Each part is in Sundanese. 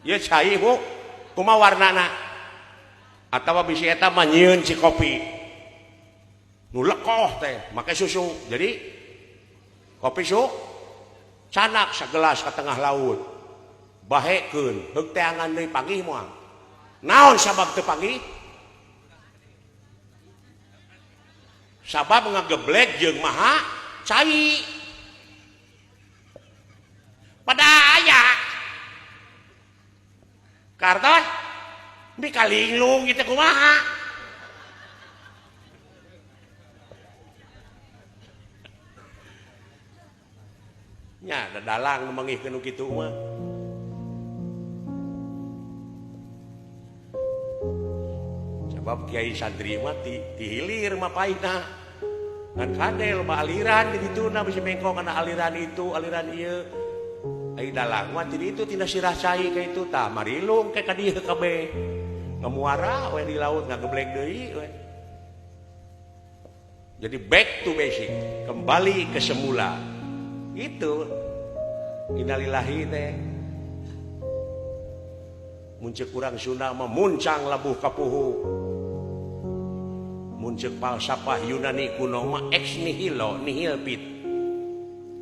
Ieu cai Bu, kumaha warnana? Atawa bisi eta mah nyieun si kopi. Nu lekoh teh make susu. Jadi kopi su canak sagelas ka tengah laut. Bahekeun, heug teangan deui panggih moal. Naon sabab teu panggih? Sabab ngageblek jeung maha cai. Pada aya kartos dikalinglung gitu kumaha. Nya da dalang nu mangihkeun nu kitu mah. Sebab kiai santri mah ti hilir mah paina. Ngan kade loba aliran di dituna bisi mengko kana aliran itu, aliran ieu. Ai dalang mah ti ditu tina sirah cai ka itu tah marilung ke ka dieu kabeh. Ngamuara we di laut ngageblek deui we. Jadi back to basic, kembali ke semula. Itu innalillahi teh. Mun ceuk urang Sunda mah muncang labuh kapuhu. Mun ceuk falsafah Yunani kuno mah ex nihilo nihil fit.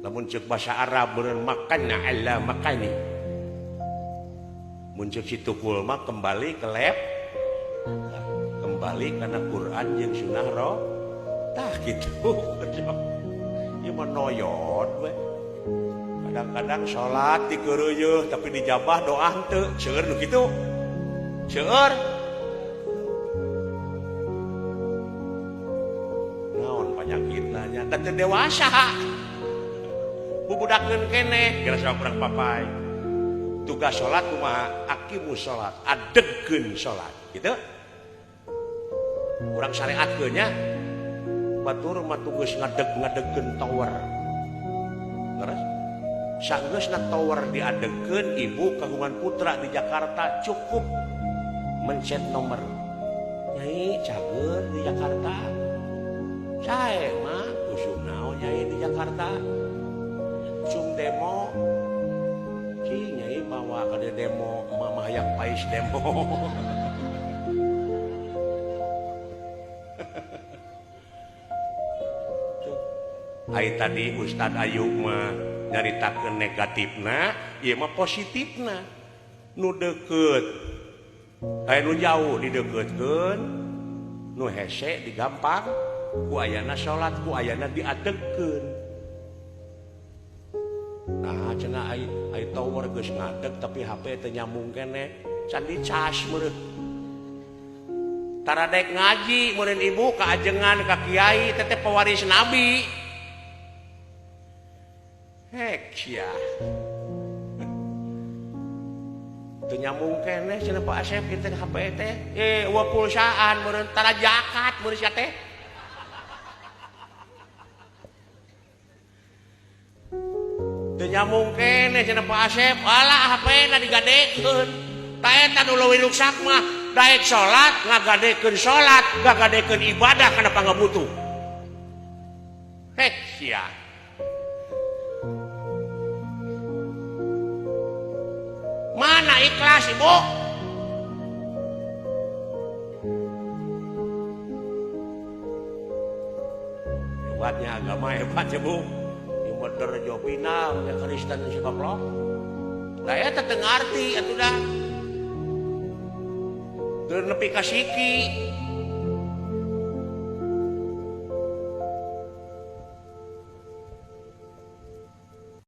Lamun ceuk bahasa Arab beureun makanna alla makani. Mun ceuk si tukul mah kembali ke lab, kembali kana Quran jeung sunnah roh. Tah kitu. Ieu mah noyot we. Kadang-kadang salat dikeureuyeun tapi dijabah doa henteu. Seueur nu kitu. Seueur. Naon panyakitna nya da teu dewasa. Bubudakeun keneh geura sama urang papai. Tugas salat kumaha? Aqimus salat, adegkeun salat, gitu. Urang syariatkeun nya. Batur mah tugas ngadeg-ngadegkeun tower. Leres? Sanggeusna tower diadegkeun, ibu kagungan putra di Jakarta cukup mencet nomor. Nyai cager di Jakarta. Sae mah usum naon nyai di Jakarta. Usum demo. Cing nyai bawa ka demo mamah yang pais demo. Ai tadi Ustad Ayub mah nyaritakeun negatifna, ieu mah positifna. Nu deukeut, aya nu jauh dideukeutkeun, nu hese digampang, ku ayana salat, ku ayana diadegkeun. Nah, cenah ai tower geus ngadeg tapi HP teu nyambung keneh, can dicas meureun. Taradek ngaji meureun ibu ka ajengan ka kiai teh pewaris nabi. Hek sia. Teu nyambung keneh cenah Pak Asep ieu teh HP teh. Eueuh pulsaan meureun tara jakat meureun sia teh. Teu nyambung keneh cenah Pak Asep. Alah HP na digadekeun. Ta eta nu leuwih ruksak mah daek salat ngagadekeun salat, ngagadekeun ibadah kana pangabutuh. Hek sia. Mana ikhlas ibu? Hebatnya agama hebat ya bu. Yang bener jo pinang ya Kristen si koplok. Lah eta teu ngarti atuh dah. Teu nepi ka siki.